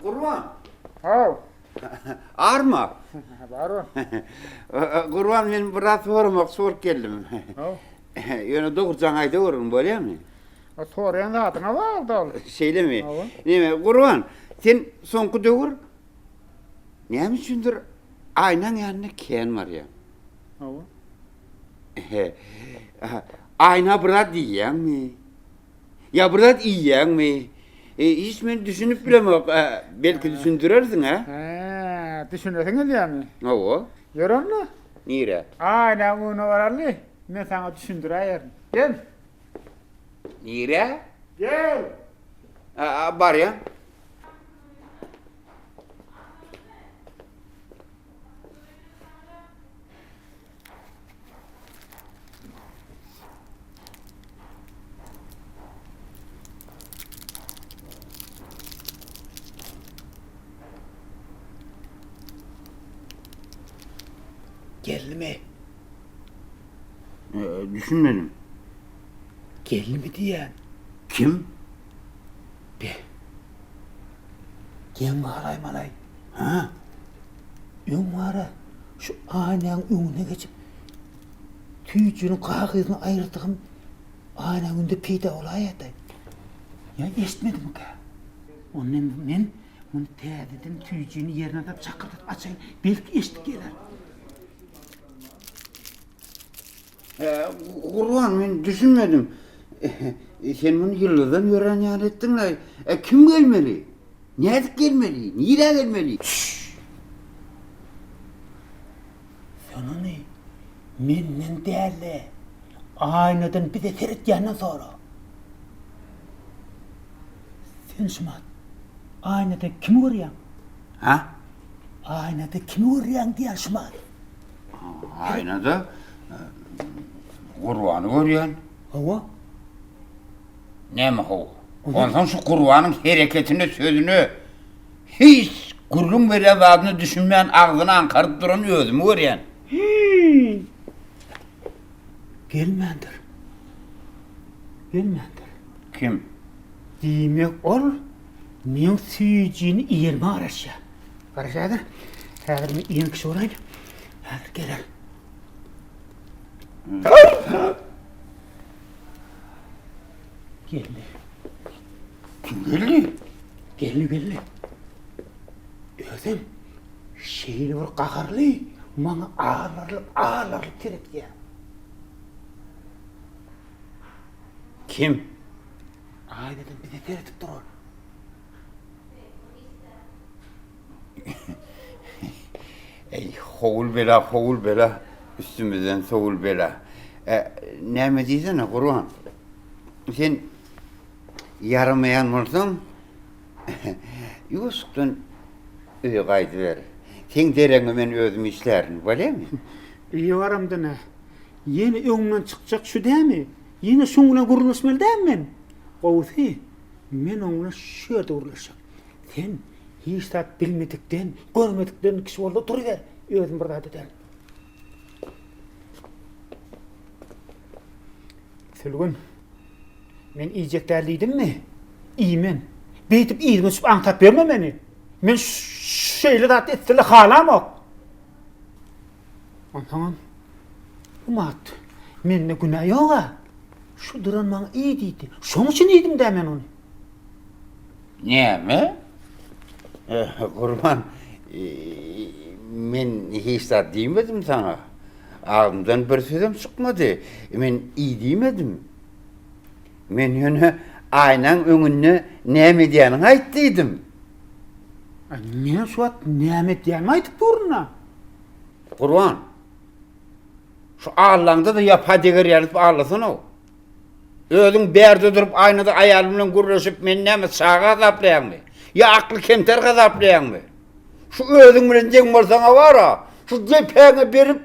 Gurban. Haw. Arma. Bar ol. Gurban men bir zat soramakçy bolup geldim. Haw. Ýöne dogrujaňy aýdaweriň bolýamy? Soraýan zadyňa bagly ol. Şeýlemi? Neme, Gurban, sen soňky döwür näme üçindir aýnaň ýanyna kän barýaň? Hawa. Aýna bir zat diýýäňmi? Ýa bir zat iýýäňmi? Hiç men düşünip bilemok. Belki düşündirersiň, hä? Hä, düşünesiň gelýärmi? Hawa. Ýör onda. Nirä? Aýnaň öňüne baraly, men saňa düşündiräýerin. Gel. Nirä? Gel. Barýan. Geldimi? Düşünmedim. Geldimi diýýän. Kim? Be. Geň galaýmalaý. Hä? Öň wara şu aýnaň öňüne geçip, süýjüniň kagyzyny aýyrdygym aýnaň öňünde peýda bolaýady. Ýa eşitmedimikä? Onda men muny täzeden süýjüni ýerine salyp şakyrdadyp açaýyn, belki eşidip geler. Gurban, men düşünmedim. Sen muny ýyldyzdan ýörän ýaly etdiň-le. Kim gelmeli? Nädip gelmeli? Nirä gelmeli? Şşş! Sen ony menden däl-de, aýnadan bize seretýänden sora. Sen şumat aýnada kimi görýäň? Hä? Aýnada kimi görýäň diýýän şumat. Aýnada Gurbany görýän. Hawa. Näme how? Onsoň şu Gurbanyň hereketine, sözüne hiç gürrüň berýän zadyna düşünmän agzyny aňkaryp duran özümi görýän. Hiý! Gelmändir. Gelmändir. Kim? Diýmek ol meň süýjini iýerime garaşýar. Garaş häzir. Häzir men iýen kişi bolaýyn. Häzir geler. Geldi. Kim geldi? Geldi, geldi. Özem şeýle bir gaharly, maňa alarylyp, alarylyp seretýär. Kim? Aýnadan bize seredip dur ol. Eý, howul bela, howul bela, üstümizden sowul bela. E, näme diýsene, Gurban? Sen ýaramaýan bolsaň, ýuwaşlykdan öýe gaýdyber. Seň deregiňe men özüm işlärin, bolýamy? Öýe baramda nä? Ýene öňümden çykjak şu dämi? Ýene şuň bilen gürleşmeli dämi men? Gowusy, men oň bilen şu ýerde gürleşjek. Sen hiç zat bilmedikden, görmedikden kişi bolda duruber, özüm bir zat ederin. Sülgün, men iýjek däl diýdimmi? Iýmen. Beýdip yzyma düşüp aňtap ýörme meni. Men şeýle zat etseler halamok. Onsoňam Umat, mende günä ýog-a. Şu duran maňa iý diýdi. Şoň üçin iýdim-dä men ony. Näme? Gurban, men hiç zat diýmedim saňa. Agzymdan bir sözem çykmady. Men iý diýmedim. Men ýöne aýnaň öňünde näme edýäniňi aýt diýdim. Men şu wagt näme edýänimi aýdyp durun-a. Gurban, şu allaňda-da ýapa deger ýaly edip allasana-ow. Özüň bärde durup aýnada aýalyň bilen gürleşip meni näme çaga hasaplaýaňmy? Ýa akly kemter hasaplaýaňmy? Şu özüň bilen deň bolsaňa bar-a, şu depäňe berip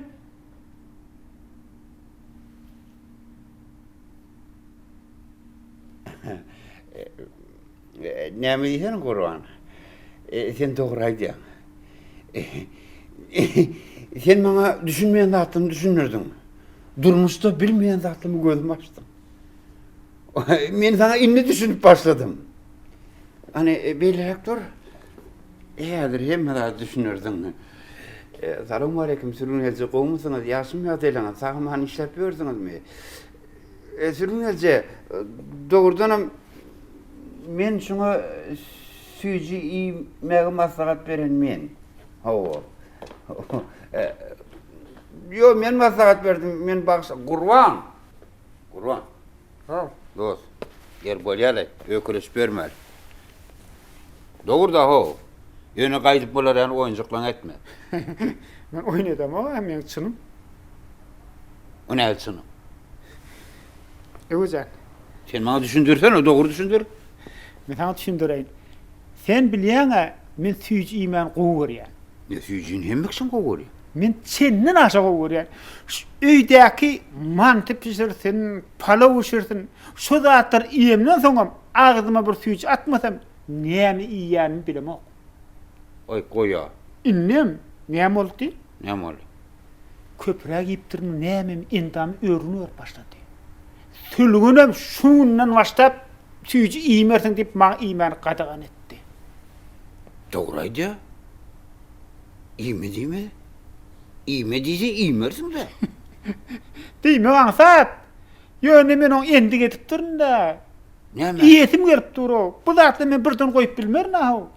Näme diýsene Gurban? Sen dogry aýdýaň. Sen maňa düşünmeýän zatlarymy düşündirdiň. Durmuşda bilmeýän zatlarymy gözümi açdyň. Men saňa indi düşünip başladym. Hany beýleräk dur. Häzir hemme zady düşünersiň. Salowmaleýkim Sülgün gelje, gowumysyňyz, ýagşymy ýagdaýlaryňyz, sag-aman işläp ýörsüňizmi? Sülgün gelje, dogrudanam men şuňa süýji iýmegi maslahat beren men. Hawa. Ýok, men maslahat berdim, men bagyş Gurban! Gurban. Haw. Dost, ýer bolýa-laý, öküleşip ýörmäli. Dogry-da, how. Ýöne gaýdyp bular ýaly oýunjyklaň etme. Men oýun edemok-a, meň çynym. O nähili çynyň? Öwejan. Sen maňa düşündirsene, dogry düşündir. Men saňa düşündireýin. Sen bilýäň-ä, men süýji iýmäni gowy görýän. Men süýjini hemme kişiň gowy görýär. Men çenden aşa gowy görýän. Şu öýdäki manty bişirsin, palaw bişirsin, şo zatlary iýemden soňam agzyma bir süýji atmasam, näme iýýänimi bilemok. Aý, goý-a. Indem näme boldy diý? Näme boldy? Köpräk iýipdirin, nämemi, endamy örgün örüp başlady. Sülgünem şu günden başlap süýji iýmersiň diýip maňa iýmäni gadagan etdi. Dogry aýdýar. Iýme diýme. Iýme diýse iýmersiň-dä. Diýmek aňsat. Ýöne men oňa endik edipdirin-dä. Näme? Iýesim gelip dur-ow. Bu zatlary men birden goýup bilmerin-a-how.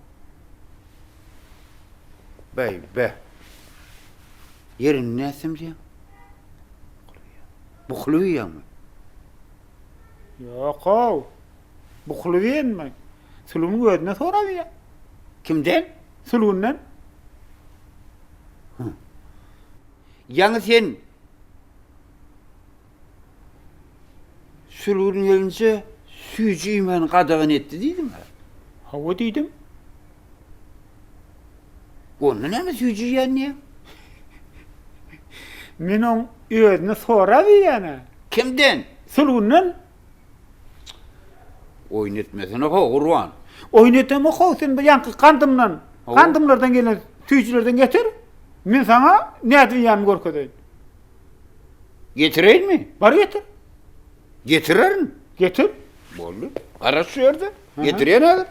Beý-be. Ýerini nätsem diýýäň? Bukulyp iýýäňmi? Ýok-ow. Bukulyp iýenmi? Sülgüniň özünden sorap iýýän. Kimden? Sülgünden. Hı. Ýaňy sen Sülgün gelinje süýji iýmäni gadagan etdi diýdiň-ä? Hawa diýdim. Onda näme süýji iýýän diýýäň? Men oň özüne sorap iýýän-ä. Kimden? Sülgünden. Oýun etmesene ho, Gurban. Oýun etemok ho, sen bu ýaňky gandymdan, gandymlardan gelen süýjülerden getir. Men saňa nädip iýýänimi görkezeýin. Getireýinmi? Bar getir. Getirerin. Getir. Boldy. Garaş şu ýerde. Getirýän häzir.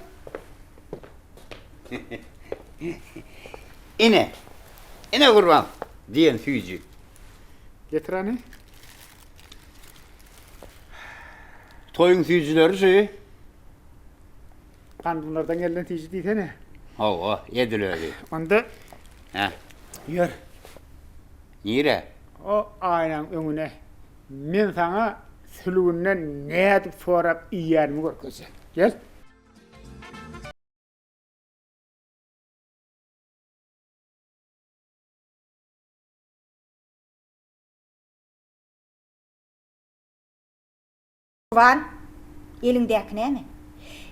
Ine. Ine Gurban diýen süýji. Getir hany. Toýuň süýjüleri şu. Gandymlardan gelen süýji diýsene. Hawa, edil özi. Onda Hä. Ýör. Nirä? O aýnaň öňüne. Men saňa sülgünden nädip sorap iýýänimi görkezjek. Gel. Gurban, eliňdäki näme?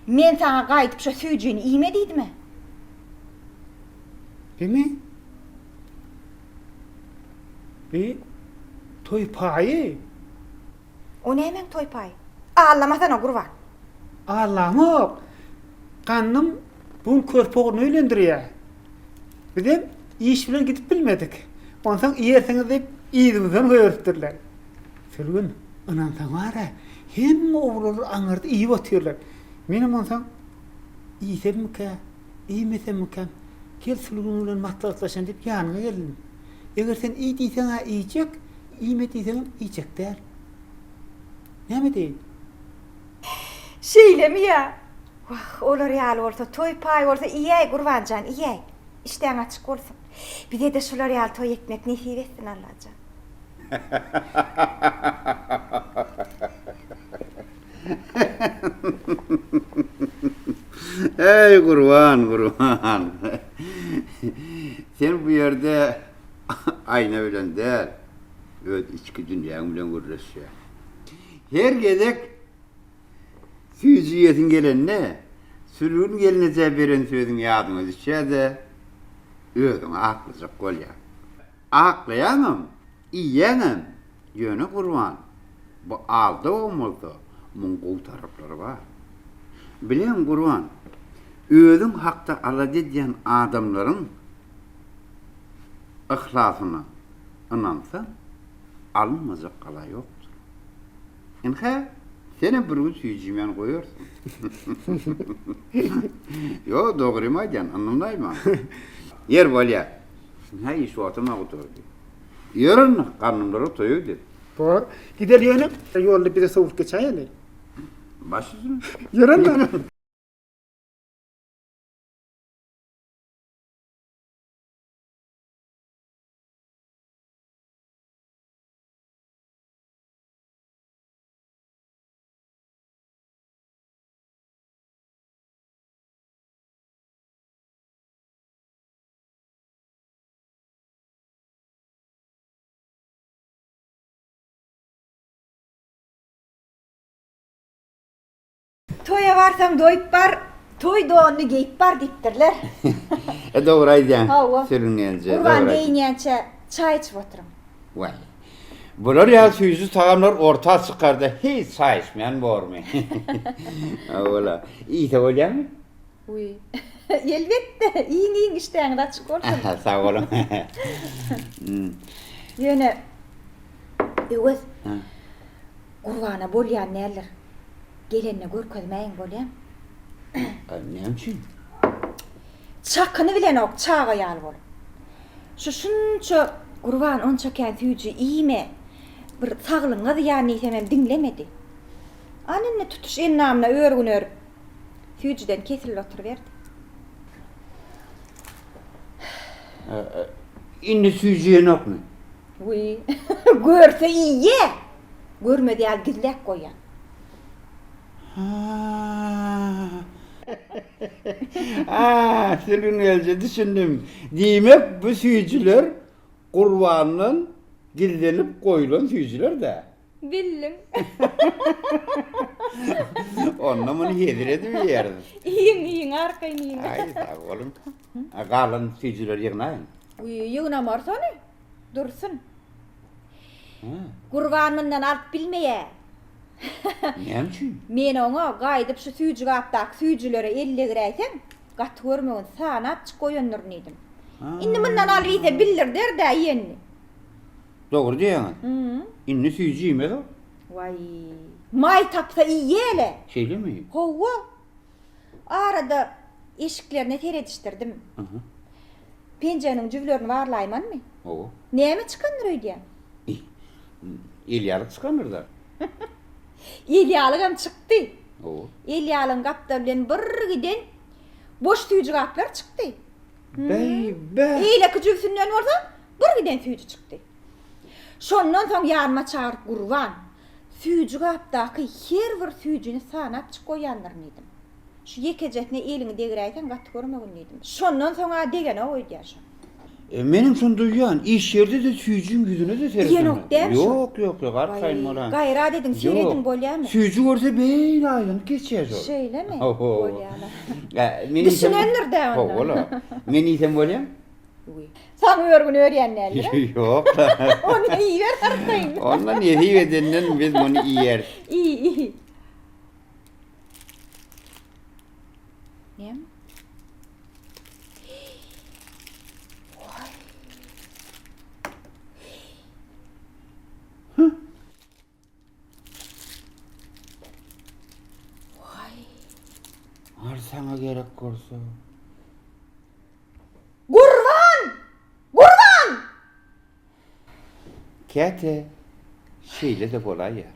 Men saňa gaýdyp şo süýjini iýme diýdim-ä. Bimi? Bi toý paýy. O nämäň toý paýy? Allamasana, Gurban. Allamok. Gandym bu gün körpe ogluny öýlendirýär. Bizem iş bilen gidip bilmedik. Onsoň iýersiňiz diýip yzymyzdan goýberipdirler. Sülgün, ynansaň bar-a, hemme oglanlar aňyrda iýip otyrlar. Menem onsoň iýsemmikä, iýmesemmikäm, gel Sülgün bilen maslahatlaşaýyn diýip ýanyňa geldim. Eger sen iý diýseň-ä iýjek, iýme diýseňem iýjek däl. Näme edeýin? Şeýlemi ýa? Wah, olar ýaly bolsa, toý paý bolsa iýäý, Gurban jan, iýäý. Işdäň açyk bolsun. Bize-de şular ýaly toý etmek nesip etsin, Allajan. Eý, Gurban, Gurban. Sen bu ýerde aýna bilen däl, öz içki dünýäň bilen gürleşýäň. Her gezek Süýji iýesiň gelende, Sülgün gelnejä beren sözüň ýadyňa düşýär-de, özüňi aklajak bolýaň. Aklaýaňam, iýýäňem, ýöne Gurban, bu aldawam bolsa, muň gowy taraplary bar. Bileň Gurban, özüň hakda alada edýän adamlaryň yhlasyna ynansaň, alynmajak gala ýokdur. Ynha. Senem bir gün süýji iýmän goýarsyň. Ýok, dogrymy aýdýan, ynandaý maňa. Ýer bolýa. Hä, iş wagtam-a gutardy. Ýör onda, gandymlara toýa gidelim. Bor. Gideli ýöne, ýolda bize sowup geçäýeli. Baş üstüne. Ýör onda. Toýa barsaň doýup bar, toý donuny geýip bar diýipdirler. E dogry aýdýaň. Hawa. Sülgün gelneje. Gurban geýinýänçä çaý içip oturyň. Waý. Bular ýaly süýji tagamlar orta çykarda hiç çaý içmeýän bormy? Hawa-la. Iýse bolýarmy? Wiý. Elbetde, iýiň iýiň işdäňiz açyk bolsun. Sag boluň. Ýöne Öwez. Gurbana bolýan däldir. Gelende görkezmäýiň bolýamy? Näme üçin? Çakyny bilenok çaga ýaly bolup. Şu şunça Gurban onça kän süýji iýme, bir saglygyňa zyýan diýsemem diňlemedi. Ana indi tutuş endamyna örgün örüp, süýjüden kesildi oturyberdi. Indi süýji iýenokmy? Wiý, görse iýýä, görmez ýaly gizläp goýýan. Ha, Sülgün gelje düşündim. Diýmek bu süýjüler Gurbandan gizlenip goýlan süýjüler-dä. Bildim. Onda muny hezil edip iýeris. Iýiň, iýiň, arkaýyn iýiň. Aý, sag boluň. Galan süýjüleri ýygnaýyň. Wiý, ýygnamarys ony. Dursun. Gurban mundan alyp bilmeýär. Näme üçin? Men oňa gaýdyp şu süýji gapdaky süýjülere el degräýseň, gaty görmegin sanapjyk goýandyryn diýdim. Indi mundan alyp iýse bildirder-dä iýenini. Dogry diýýäňiz. Indi süýji iýmez ol. Waý, maý tapsa iýýä-le. Şeýlemi? Hawa. Arada eşiklerine seredişdirdim. Penjeginiň jübülerini barlaýmanmy? Hawa. Näme çykandyr öýdýäň? Elýalyk çykandyr-da. Elýalygam çykdy. Hawa. Elýalygyň gapdaly bilen bir giden boş süýji gaplar çykdy. Bäý, bä! Beýleki jübüsinden bolsa bir giden süýji çykdy. Şondan soň ýanyma çagyryp Gurban, süýji gapdaky her bir süýjini sanapjyk goýandyryn diýdim. Şu ýekejesine eliňi degräýseň gaty görmegin diýdim. Şondan soň-a degenok öýdýän şo. E, menem şony duýýan. Iş ýerde-de süýjiň ýüzüne-de seredenok. Iýenok dämi şo? Ýok, ýok, ýok, arkaýyn bolan. Gaýrat ediň, serediň bolýamy? Süýji görse beýle aýlanyp geçýär şol. Şeýlemi? Bolýa-la. E, Düşünendir-dä onda. Hawa-la. Men iýsem bolýamy? Saňa örgün örýän däldir-ä? Ýok. Ony iýiber arkaýyn. Onda nesip edenden biz muny iýeris. Iý, iý. Näme? Waý. Waý. Al saňa gerek bolsa. Gurban! Gurban! Käte şeýle-de bolaýýar.